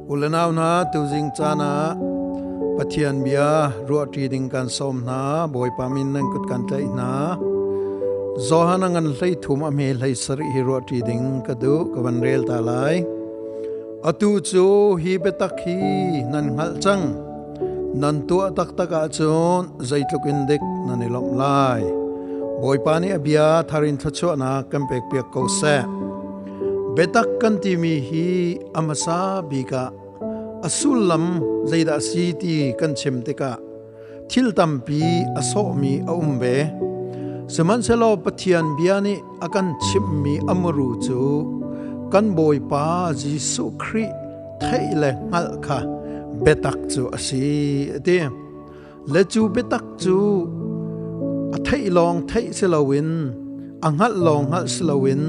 Ulenau hna, tuzing caan ah Pathian bia ruahṭi ding kan sawm hna. Bawipa min nan kut kan tlaih hna. Johan a ngan 13 a hme 17 hi ruahṭi ding ka duh, ka van rel ta lai. Atu cu hi biatak hi nan hngalh cang. Nan tuah taktak ahcun zeitluk in dik nan i lawmh lai. Bawipa nih a bia thar in thluachuahnak kan pekpiak ko seh. Biatak kan timi hi a hmasa bik ah a sullam zeidah a si ti kan chim tikah thil tampi a sawhmi a um ve. Sihmanhsehlaw Pathian bia nih a kan chimhmi a muru cu kan Bawipa Jesuh Khrih theih le hngalh kha biatak cu a si a ti. Le cu biatak cu a theih lawng theih si loin a hngalh lawng hngalh si loin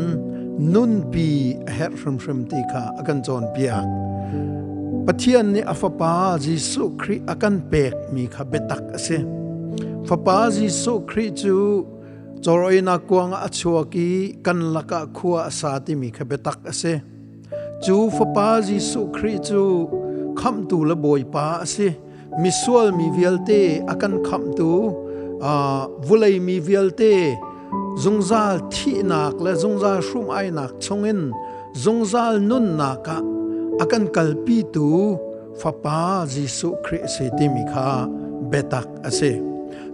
nunpi a herh hrimhrim ti kha a kan cawnpiak. Pathian nih a Fapa Jesuh Khrih a kan pekmi kha biatak a si. Fapa Jesuh Khrih cu cawrawinak kuang ah a chuak i kan lakah khua a sa timi kha biatak a si. Cu Fapa Jesuh Khrih cu khamhtu le Bawipa a si. Misual mi vialte a kan khamhtu, vulei mi vialte zungzal thihnak le zungzal hrum-ainak chungin zungzal nunnak ah a kan kalpitu Fapa Jesuh Khrih a si timi kha biatak a si.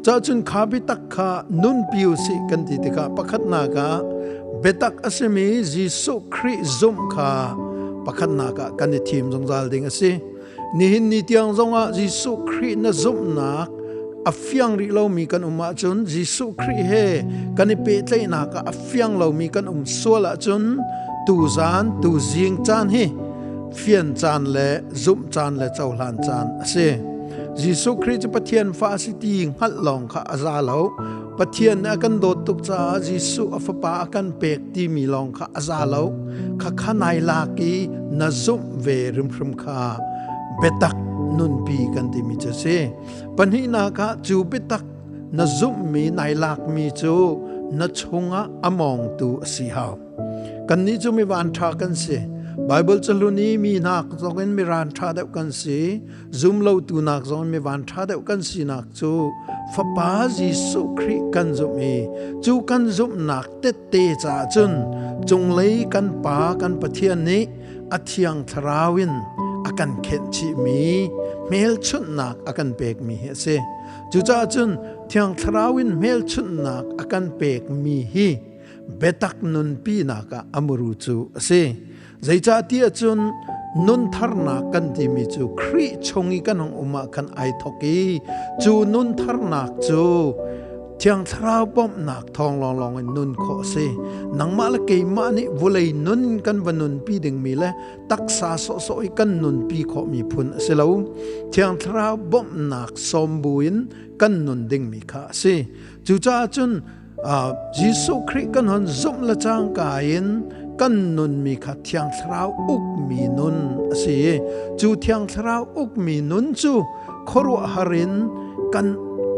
Cahcun kha biatak kha nunpi usih kan ti tikah pakhatnak ah biatak a simi Jesuh Khrih zumh kha pakhatnak ah kan i thim zungzal ding a si. Nihin ni tiang zongah Jesuh Khrih na zumhnak a fiang rih lomi kan um ahcun, Jesuh Khrih he kan i pehtlaihnak ah a fiang lomi kan um sual ahcun, tuzan tuzing caan hi fian caan le zumh caan le cohlan caan a si. Jesuh Khrih cu Pathian fa a si ti hngalh lawng kha a za lo. Pathian nih a kan dawt tuk caah Jesuh a fapa a kan pek timi lawng kha a za lo. Khakha nai lak i na zumh ve hrimhrim kha biatak nunpi kan timi cu a si. Pahnihnak ah cu biatak na zumhmi nai lakmi cu na chungah a mawngtu a si hau. Kannih cu mi vanṭha kan si. Baibal cahlun i mi hna zong in mi ranṭha deuh kan si. Zumlotu nak zong in mi vanṭha deuh kan sinak cu Fapa Jesuh Khrih kan zumh i cu kan zumhnak tette caah cun cunglei kan Pa kan Pathian nih a Thiang Thlarau in a kan khenh chihmi hmelchunhnak a kan pekmi hi a si. Cucaah cun Thiang Thlarau in hmelchunhnak a kan pekmi hi biatak nunpinak ah a muru cu a si. Zeicahtiah cun nuntharnak kan timi cu Khrih chung i kan hung um ah khan ai thawk i cu nuntharnak cu Thiang Thlarau bawmhnak thawng lawnglawng in nun khawh a si. Nangmah le keimah nih vawlei nun kan va nunpi dingmi le taksa sawhsawh i kan nunpi khawhmi phun a si lo. Thiang Thlarau bawmhnak sawm buin kan nun dingmi kha a si. Cucaah cun Jesuh Khrih kan hon zumh le cangka in kan nunmi kha Thiang Thlarau ukmi nun a si. Cu Thiang Thlarau ukmi nun cu khuaruahhar in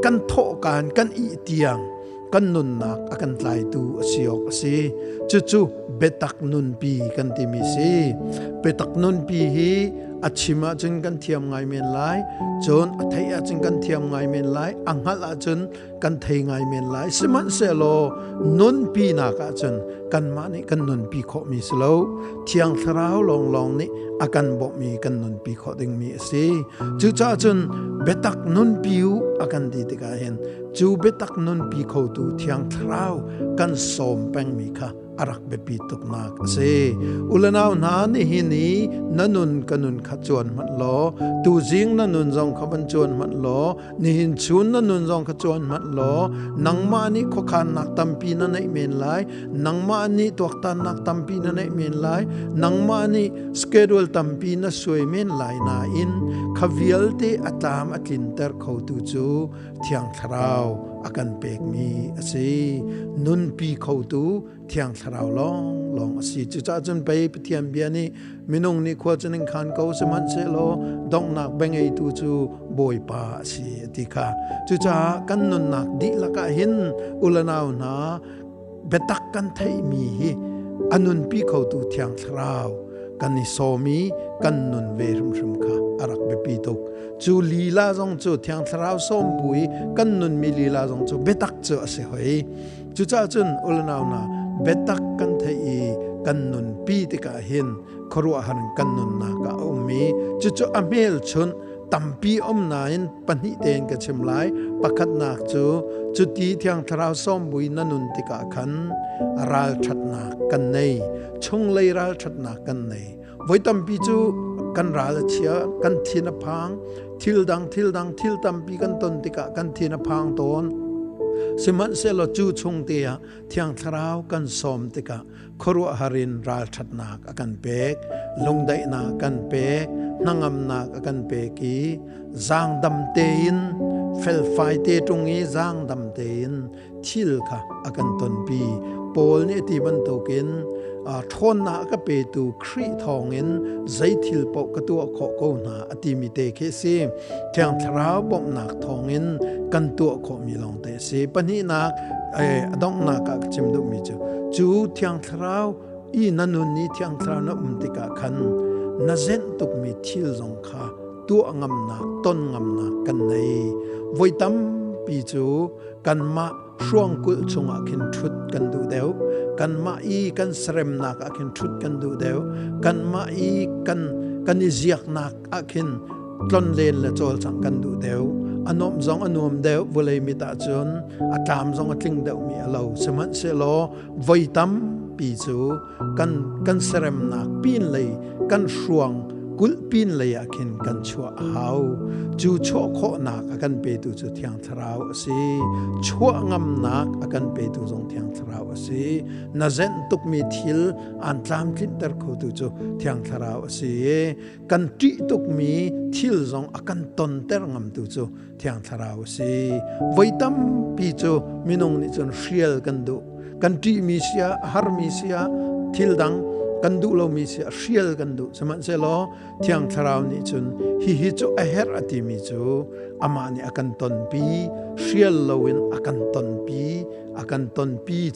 kan thawhkan kan ih tiang kan nunnak a kan tlaitu a si awk a si. Cucu biatak nunpi kan timi si. Biatak nunpi hi a chim ahcun kan thiam ngai men lai, cun a theih ahcun kan thiam ngai men lai, a hngalh ahcun kan thei ngai men lai. Sihmanhsehlaw nunpinak ahcun kanmah nih kan nunpi khawhmi si lo. Thiang Thlarau lawnglawng nih a kan bawmhmi kan nunpi khawh dingmi a si. Cucaah cun biatak nunpi u a kan ti tikah hin cu biatak nunpi khotu Thiang Thlarau kan sawm pengmi kha a rak biapi tuknak a si. Ulenau hna, nihin i na nun ka nun kha cuan hmanh law, tuzing na nun zong kha van cuan hmanh law, nihin chun na nun zong kha cuan hmanh law, nangmah nih khuakhannak tampi na neih men lai, nangmah nih tuaktannak tampi na neih men lai, nangmah nih schedule tampi na suai men lai nain kha vialte a tlam a tlinter khotu cu Thiang Thlarau a kan pekmi a si. Nunpi khotu Thiang Thlarau lawnglawng a si. Cucaah cun pei Pathian bia nih minung nih khua cu ning khan ko sihmanhsehlaw donghnak bia ngeitu cu Bawipa a si a ti kha. Cucaah kan nunnak dihlak ah hin ulanau hna, biatak kan theihmi hi a nunpi khotu Thiang Thlarau kan i sawm i kan nun ve hrimhrim kha a rak biapi tuk. Cu lila zong cu Thiang Thlarau sawm bu i kan nunmi lila zong cu biatak cu a si hoi. Cucaah cun ulanau hna, biatak kan theih i kan nunpi tikah hin khuaruahhar in kan nunnak ah a um i cucu a hmelchunh tampi um nain pahnih tein ka chim lai. Pakhatnak cu cuti Thiang Thlarau sawm bu i na nun tikah khan ralṭhatnak kan nei, chunglei ralṭhatnak kan nei. Voi tampi cu kan ral a chia, kan thin a phang, thil dang thil dang thil tampi kan ton tikah kan thin a phang tawn. Sihmanhsehlaw cu chung te ah Thiang Thlarau kan sawm tikah khuaruahhar in ralṭhatnak a kan pek, lungdaihnak a kan pek, hnangamnak a kan pek i zaangdam tein felfai te ṭung i zaangdam tein thil kha a kan tonpi. Paul nih a ti bantukin ṭhawnnak a ka petu Khrih thawngin zei thil paoh ka tuah khawh ko hna a timi te khi a si. Thiang Thlarau bawmhnak thawngin kan tuah khawhmi lawng te a si. Pahnihnak, a donghnak ah ka chim duhmi cu, cu Thiang Thlarau i na nun i Thiang Thlarau na um tikah khan na zenh tukmi thil zong kha tuah ngamnak, ton ngamnak kan nei. Voi tampi cu kanmah hruangkulh chungah khin ṭhut kan duh deuh. Kanmah i kan seremnak ah khin ṭhut kan duh deuh. Kanmah i kan kan i ziaknak ah khin tlonlen le cawlcangh kan duh deuh. A nuamh zong a nuam deuh, vawlei mit ahcun a tlam zong a tling deuhmi a lo. Sihmanhsehlaw voi tampi cu kan kan seremnak pin lei kan hruang kulh pin lei ah khin kan chuah a hau. Cu chuah khawhnak a kan petu cu Thiang Thlarau a si. Chuah ngamnak a kan petu zong Thiang Thlarau a si. Na zenh tukmi thil aan tlamtlinter khotu cu Thiang Thlarau a si. Kan ṭih tukmi thil zong a kan tonter ngamtu cu Thiang Thlarau a si. Voi tampi cu minung nih cun hrial kan duh. Kan ṭihmi sia, a harmi sia, thil dang kan duh lomi sia hrial kan duh. Sihmanhsehlaw Thiang Thlarau nih cun hihi cu a herh a timi cu amah nih a kan tonpi, hrial loin a kan tonpi, a kan tonpi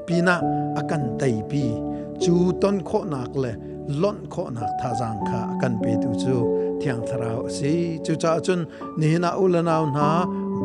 pinah a kan teipi. Cu ton khawhnak le lonh khawhnak thazaang kha a kan petu cu Thiang Thlarau a si. Cucaah cun nihin ah u le nau hna,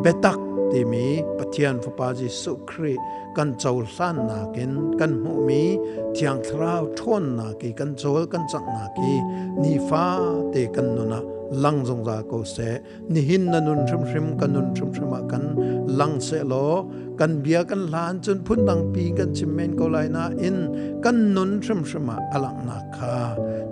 biatak timi Pathian Fapa Jesuh Khrih kan cohlannak in kan hmuhmi Thiang Thlarau ṭhawnnak i kan cawl kan canghnak i nifa te kan nun ah lang zungzal ko seh. Nihin na nun hrimhrim kan nun hrimhrim ah kan lang seh law, kan bia kan hlan cun phundang pi kan chim men ko lai nain kan nun hrimhrim ah a langhnak kha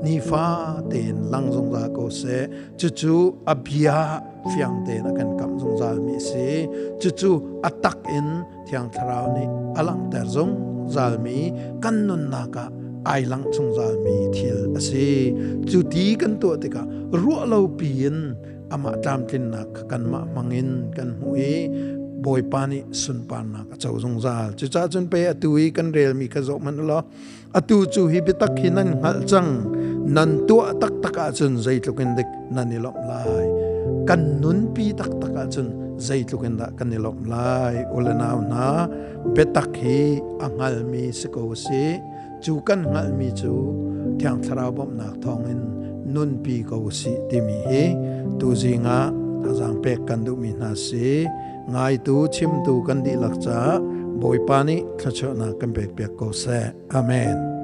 nifa tein lang zungzal ko seh. Cucu a bia fiang tein a kan kamh zungzal mi a si. Cucu a tak in Thiang Thlarau nih a langhter zungzal mi kan nunnak ah ai langh zungzal mi thil a si. Cu ti kan tuah tikah ruah lo piin amah tlamtlinnak kha kanmah hmangin kan hmuh i Bawipa nih sunparnak a co zungzal. Cucaah cun pei atu i kan relmi kha zoh hmanh u law, atu cu hi biatak hi nan hngalh cang, nan tuah taktak ahcun zeitluk in dik nan i lawmh lai. Kan nunpi taktak ahcun zeitluk in dah kan i lawmh lai. U le nau hna, biatak hi a hngalmi si ko a si. Cu kan hngalhmi cu Thiang Thlarau bawmhnak thawngin nunpi ko usih timi hi tuzing ah thazaang pek kan duhmi hna si. Ngaitu, chimtu kan dihlak caah Bawipa nih thluachuahnak kan pekpiak ko seh. Amen.